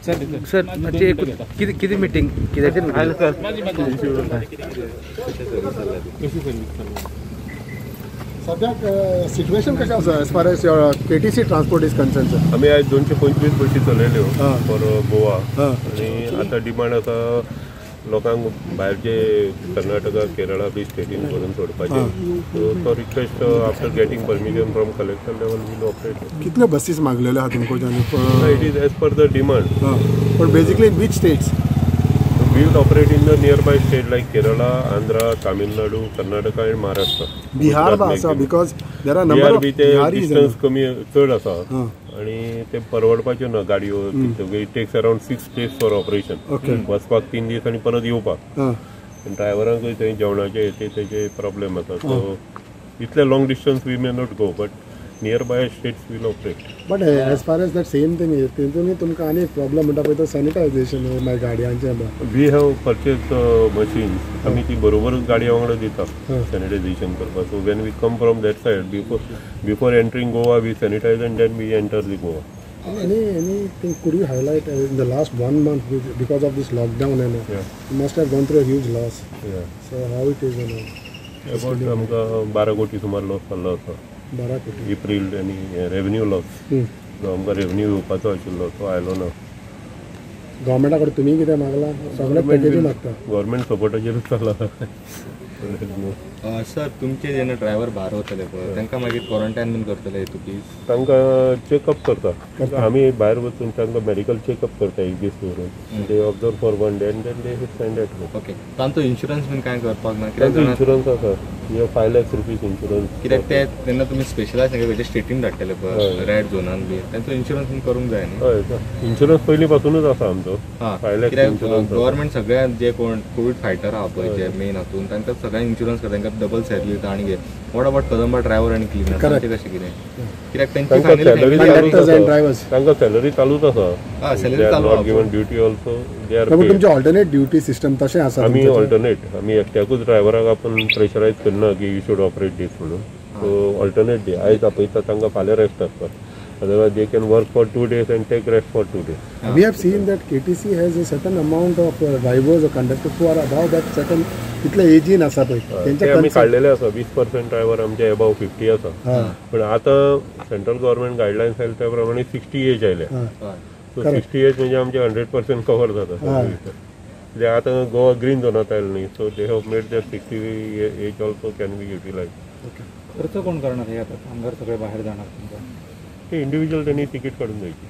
Sir म्हणजे किती किती मिटिंग कित्याचेर? सद्याक सिच्युएशन कशें आसा as far as your KTC transport is concern sir? आमी आयज 225 बशी चलयल्यो फॉर गोवा आनी आतां डिमांड आसा लोकांक भायरचे कर्नाटका, केरळा बी स्टेटीन व्हरून सोडपाचे. सो तो request after getting permission from collector level we'll operate. कितल्यो बसीस मागलेल्यो आहा तुमकां? It is as per the demand. पण basically which states? We will operate in the nearby state like Kerala, Andhra, Tamil Nadu, Karnataka and Maharashtra. Bihar आसा because there are number of Biharis. Distance कमी चड आसा आनी ते परवडपाच्यो ना गाडयो. It takes around 6 days for operation. वचपाक 3 दीस आनी परत येवपाक. ड्रायव्हरांकूय थंय जेवणाचे ते तेजे प्रॉब्लेम आसा. सो इतले long distance we may not go but nearby states will operate. But as far as that same thing is, तेतून तुमकां आनी एक प्रॉब्लम म्हणटा पळय तो सॅनिटायझेशन मागीर गाडयांचें. We have purchase machines. आमी ती बरोबरूच गाडये वांगडा दिता सॅनिटायझेशन करपाक. So when we come from that side before entering Goa we sanitize and then we enter the Goa. Anything could you highlight in the last 1 month because of this lockdown and you must have gone through a huge loss. So how it is about आमकां 12 कोटी सुमार loss जाल्लो आसा. 12 कोटी एप्रील आनी revenue loss जो आमकां revenue येवपाचो आशिल्लो तो आयलो ना. गव्हर्मेंटा कडेन तुमी कितें मागलां? सगळें पॅकेजूय मागता. गव्हर्मेंट सपोर्टाचेरूच चल्ला. सर तुमचे जेन्ना ड्रायव्हर भायर वतले पळय तांकां मागीर क्वॉरंटायन बीन करतले तुमी? तांकां चॅकअप करता आमी भायर वचून तांकां मेडिकल चॅकअप करता एक दीस दवरून. They observe for 1 day and then they send at home. Okay. तांचो इन्शुरन्स बीन कांय करपाक ना? तांचो इन्शुरन्स आसा, 5 lakhs rupees insurance. कित्याक ते तेन्ना तुमी स्पेशलायज खंयच्या स्टेटीन धाडटले पळय रेड झोनान बी तांचो इन्शुरन्स बीन करूंक जाय न्ही? हय, इन्शुरन्स पयलीं पासूनच आसा आमचो. 5 lakhs insurance. Government सगळ्या जे कोण कोवीड फायटर आहा पळय जे मेन हातून तांकां सगळ्यांक इन्शुरन्स करता, तांकां डबल सॅलरी दिता. आनी what about Kadamba driver आनी क्लिनर तांचें कशें कितें? कित्याक तांकां तांकां सॅलरी चालूच आसा. सॅलरी चालू आसा. Given duty also they are. तुमचे ऑल्टरनेट ड्युटी सिस्टम तशें आसा? आमी ऑल्टरनेट, आमी एकट्याकूच ड्रायव्हराक आपूण प्रेशरायज करना की you should operate दीस म्हणून. सो ऑल्टरनेट डे आयज आपयता तांकां फाल्यां रेस्ट आसता. Otherwise they can work for 2 days and take rest for 2 days. We have seen that KTC has a certain amount of drivers or conductors who are above that certain इतले एजीन आसा पळय ते आमी काडलेले आसा. 20% ड्रायव्हर आमचे एबाव 50 आसा. पण आतां सेंट्रल गव्हर्मेंट गायडलायन्स आयले त्या प्रमाणे 60 एज आयल्या. सो 60 एज म्हणजे आमचे 100% कवर जाता. कित्याक आतां गोवा ग्रीन झोनांत आयले न्ही, so they have made that 60 age also can be utilize. खर्च कोण करणार हे आता कामगार सगळे बाहेर जाणार तुमचा? ते इंडिव्हिज्युअल त्यांनी तिकीट काढून द्यायची.